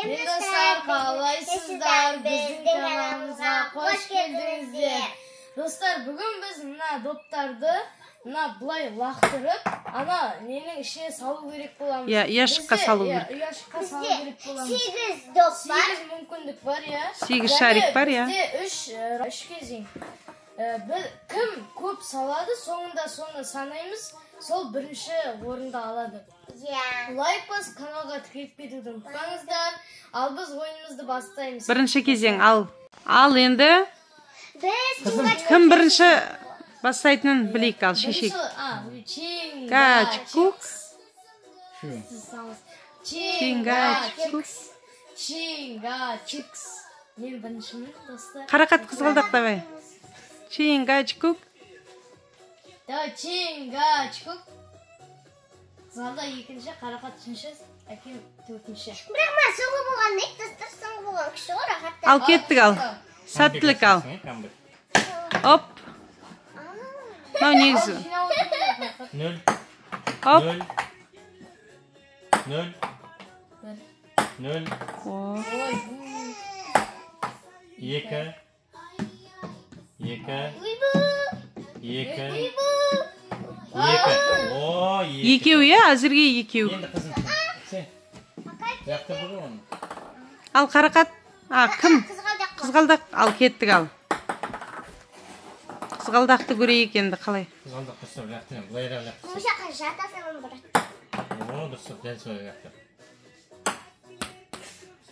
Сәлем достар, қалайсыздар? Біздің каналымызға қош келдіңіздер. Достар, бүгін біз мына доптарды мына былай лақтырып, ана ненің ішіне салу керек боламыз. Иә, ұяшыққа салу керек. Ұяшыққа салу керек боламыз. 8 доп бар. 8 мүмкіндік бар, иә. 8 шарик бар, иә. Бізде 3 кезең. Біз кім көп салады, соңында соны санаймыз, сол бірінші орынды алады. Иә. Лайк басып каналға тіркеліп кетуді ұмытпаңыздар. Ал біз ойынымызды бастаймыз. Бірінші кезең, ал. Ал енді біз кім бірінші бастайтынын білейік, ал шешейік. Чинга-чкук. Чинга-чкук. Чинга-чикс. Мен біріншімін, достар. Қарақат, қызғалдақ, давай. Чинга-чкук. Давай, чинга-чкук. Қызғалдақ екінші, Қарақат үшінші, әкем төртінші. Бірақ мен соңғы болған не, достар, соңғы болған кіші ғой, рахат. Ал кеттік, ал. Сәттілік, ал. Оп. Мынау негізі. 0. Оп. 0. 0. 0. 2. 2. 2. 2. О, 2. Екеу, иә, әзірге екеу. Енді қызым, сен. Лақтырды ғой оны. Ал Қарақат, кім? Қызғалдақ. Қызғалдақ, ал кеттік, ал. Қызғалдақты көрейік енді қалай. Қызғалдақ дұрыстап лақтырам, былайырақ лақтыр. Бұл жаққа жата салам, брат. О, дұрыстап дәл солай лақтыр.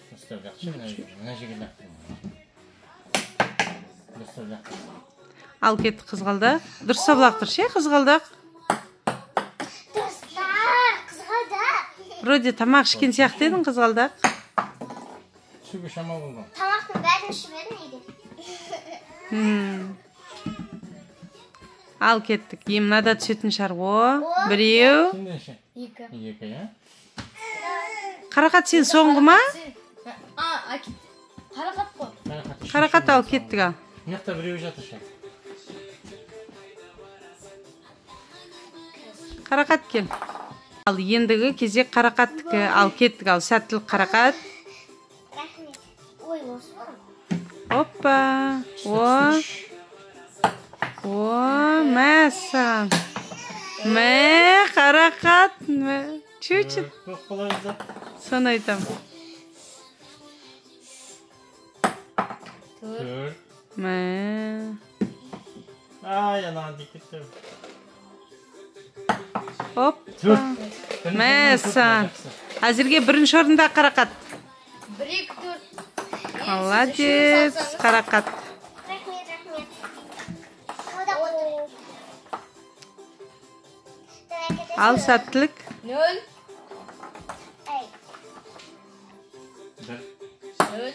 Дұрыстап лақтыр, мына жерге лақтыр. Дұрыстап лақтыр. Ал кеттік, қызғалдақ. Дұрыстап лақтыр, ше, қызғалдақ. Достар, қызғалдақ. Вроде тамақ ішкен сияқты едің, қызғалдақ. Түсуге шамалы болды. Тамақтың бәрін ішіп едім үйде. Ал кеттік. Е, мынада түсетін шығар. О, біреу. Сен неше? 2. 2, иә? Қарақат, сен соңғы ма? Қарақат қой. Қарақат, ал кеттік, ал. Мына жақта біреу жатыр ше. Қарақат, кел. Ал ендігі кезек Қарақаттікі. Ал кеттік, ал сәттілік, Қарақат. Рахмет. Ой, осы ғой. Опа. О. О, мәссаған. Мә, Қарақат. Мә. Чуть-чуть. Соны айтам. 4. Мә. Ай, анаған тиіп кетті. Оп. 4. Мәссаған. Әзірге бірінші орында Қарақат. 1, 2, 4. Молодец, Қарақат. Рахмет, рахмет. Қызғалдақ отыр. Ал сәттілік. 0. Эй. 1. 0.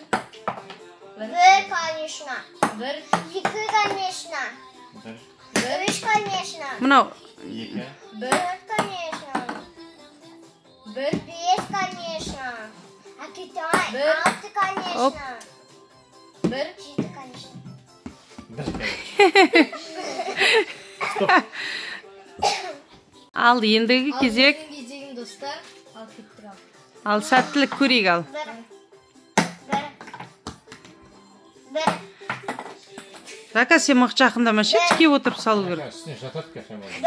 1, конечно. 1. 2, конечно. 1. 3, конечно. Мынау. 2. 1. 4, конечно. 1. 5, конечно. Әкетай, 1. 6, конечно. 1. 7, конечно. 1, короче. Стоп. Ал ендігі кезек. Ал кезегім, достар. Ал кеттік, ал. Ал сәттілік көрейік, ал. 1. 1. 1. Рака, сен мық жақындама ше, тіке отырып салу керек. Үстіне жатады екен шамалы. 1.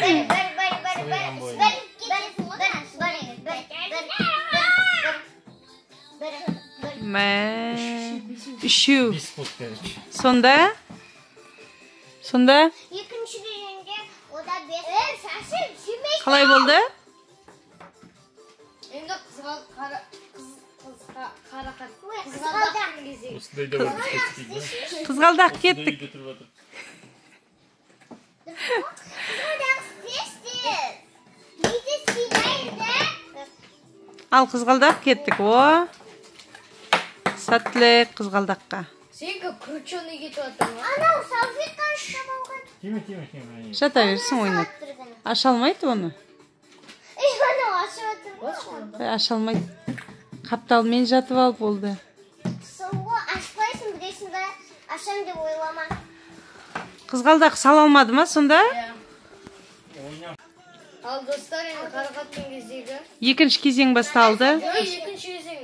1, 1, 1, 1, 1, 1, 1, 1, 1, 1, 1. Мә. Үшеу. 5 болды, короче. Сонда? Сонда? Екінші кезеңде ода 5. Шашым, сүймей. Қалай болды? Енді Қарақат. Қызғалдақтың кезегі. Осындай да бар, біз кеттік, да? Қызғалдақ, кеттік. Осындай үйде тұрып жатыр. Қызғалдақ істешті. Неге сүймейді? Ал қызғалдақ, кеттік. О. Сәттілік қызғалдаққа. Сенікі крученый кетіп жатыр ма? Анау салфетканы ұстап алған. Тиме, тиме, тиме. Жата берсін, ойнап. Аша алмайды оны. Ей, анау ашып отыр ғой. Аша алмайды. Қапталмен жатып алып болды. Сол ғой, ашпайсың, білесің бе? Ашам деп ойлама. Қызғалдақ сала алмады ма сонда? Иә. Ал достар, енді Қарақаттың кезегі. Екінші кезең басталды. Ой, екінші кезең.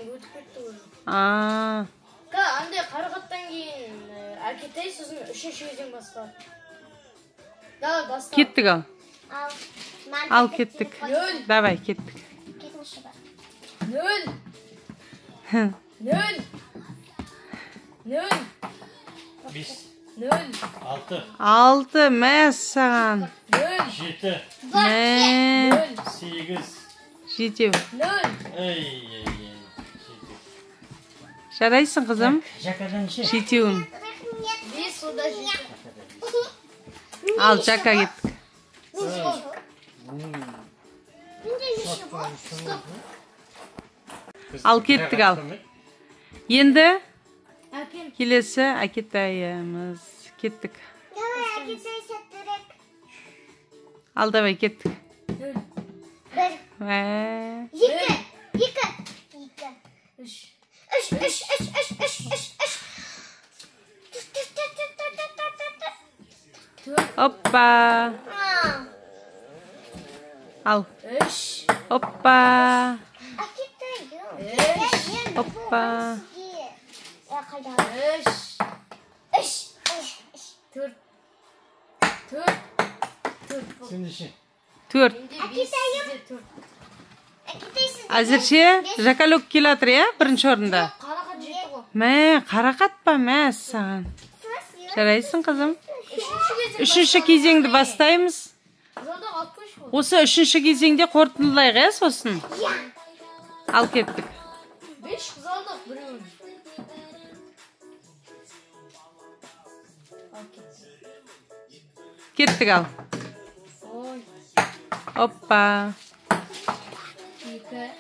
А. Андай Қарақаттан кейін Әкетай, сосын үшінші кезең басталады. Давай баста. Кеттік ал. Ал кеттік. 0. Давай кеттік. 0. 0. 0. 5. 0. 6. 6 мәссаған. 0. 7. Мә. 0. 8. 7. 0. Ey ey ey. 7. Жарайсың қызым. Жакадан неше? 7-уін. 5 ода 7. Ал Жака кеттік. Ал кеттік ал. Енді келесі Әкетайымыз. Кеттік. Давай Әкетай сәттірек. Ал давай кеттік. 0. 1. Мә. 2. 2. 2. 3. 3 3 3 3 3 3 3. 4 4 4 4 4 4 4. Оппа. Ал. 3. Оппа. Әкетайым. Оппа. 3. 3. 3. 4. 4. 4. Сен неше? 4. Менде 5, сізде 4. Әкетай сізде. Әзірше Жакалөк келатыр, иә, бірінші орында. Қарақат 7 ғой. Мә, Қарақат па, мәссаған. Жарайсың қызым. Үшінші кезең. Үшінші кезеңді бастаймыз. Қызылдақ алып қойшы ғой. Осы үшінші кезеңде қорытындылайық, иә, сосын. Ал кеттік. 5 қызылдақ біреуін. Ал кеттік. Кеттік ал. Ой, Оппа. 2,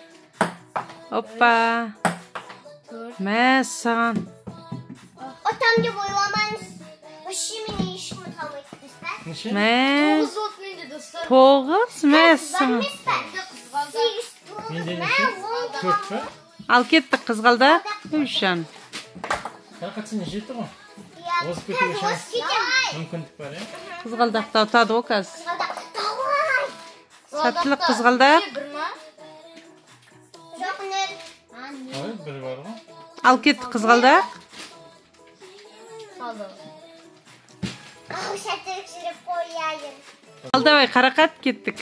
Оппа. 4. Мәссаған. Отам деп ойламаңыз. Вообще мені ешкім ұта алмайды, достар. Неше? Мә. 9 от менде достар. 9 мәссаған. Емес пе? Менде қызғалдақ. 8, 9, Менде мә, неше? 10. 4 па? Ал кеттік қызғалдақ. Үш жан. Қарақат сенде 7 ғой. Иә, Озып кетуге қазір шанс. озып кетемін. Мүмкіндік бар, иә? Қызғалдақты ұтады ғой қазір. Қызғалдақ, давай. Сәттілік қызғалдақ. Бір ма? Жоқ, 0. Ой, бір бар ғой. Ал кеттік қызғалдақ. Қалды. Ау, сәттілік жүріп қояйын. Ал давай Қарақат кеттік.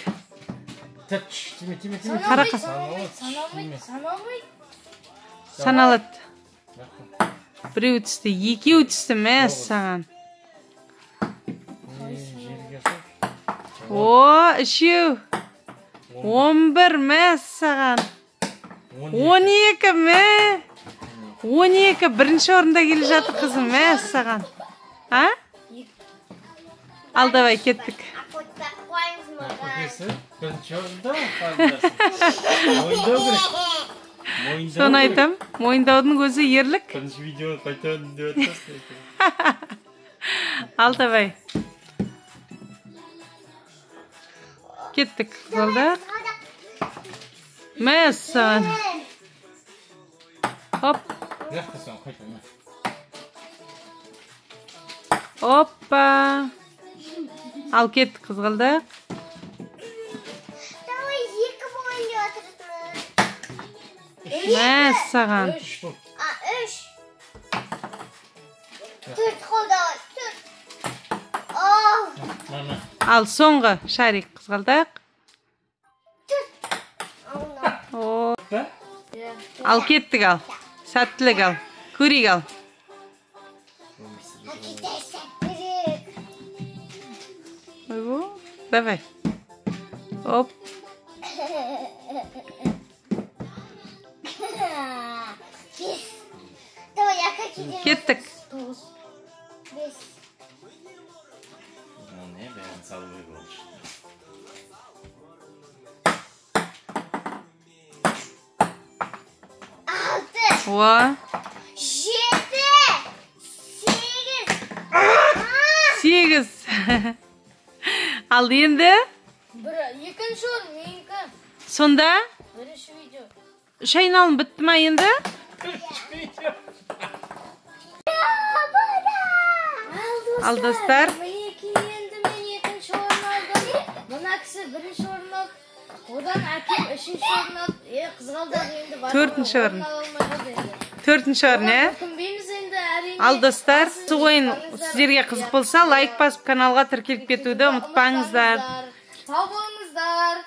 Тәп, тиме, тиме, тиме. Қарақат. Саналмайды, саналмайды, саналмайды. Саналады. Біреу түсті, екеу түсті, мәссаған. Жерге қой. О, үшеу. 11 мәссаған. 12 мә. 12 бірінші орында келе жатыр қызым, мәссаған. А? Ал давай кеттік. Апотта қойыңыз маған. Көкесі бірінші орында қарындасым. Мойындау керек. Мойындау Соны керек. айтам, мойындаудың өзі ерлік. Бірінші видео қайтадан деп жатырсың. Ал давай. Кеттік қызғалдақ. Мәссаған. Хоп, Лақтыр соны қайтадан. оппа. Ал кеттік қызғалдақ. Давай 2 болайын деп отырсың. Мәссаған. 3 болып. А, 3. 4 қол давай, 4. Ау, Мына. Ал соңғы шарик қызғалдақ. 4. Ау, мынау. О, Па? Иә. ал кеттік ал. Сәттілік ал. Көрейік ал. Әкетай сәттілік. Ойбу, давай. Оп. 5. Давай, я кетемін. Кеттік. 9. 5. Не, бәрін салу керек ол үшін. 6. О, 7. 8. 8. Ал енді Бір, екінші орын менікі. сонда Бірінші видео. үш айналым бітті ма енді? Ал достар, Мінекей енді мен екінші орын алдым. Мына кісі бірінші орын алды. Одан әкем үшінші орын алды. Қызғалдақ енді бар. Төртінші орын. Ала алмай қалды енді. Төртінші орын, иә? Өкінбейміз енді, әрине. Ал, достар, осы ойын сіздерге қызық болса, лайк басып, каналға тіркеліп кетуді ұмытпаңыздар. Сау болыңыздар.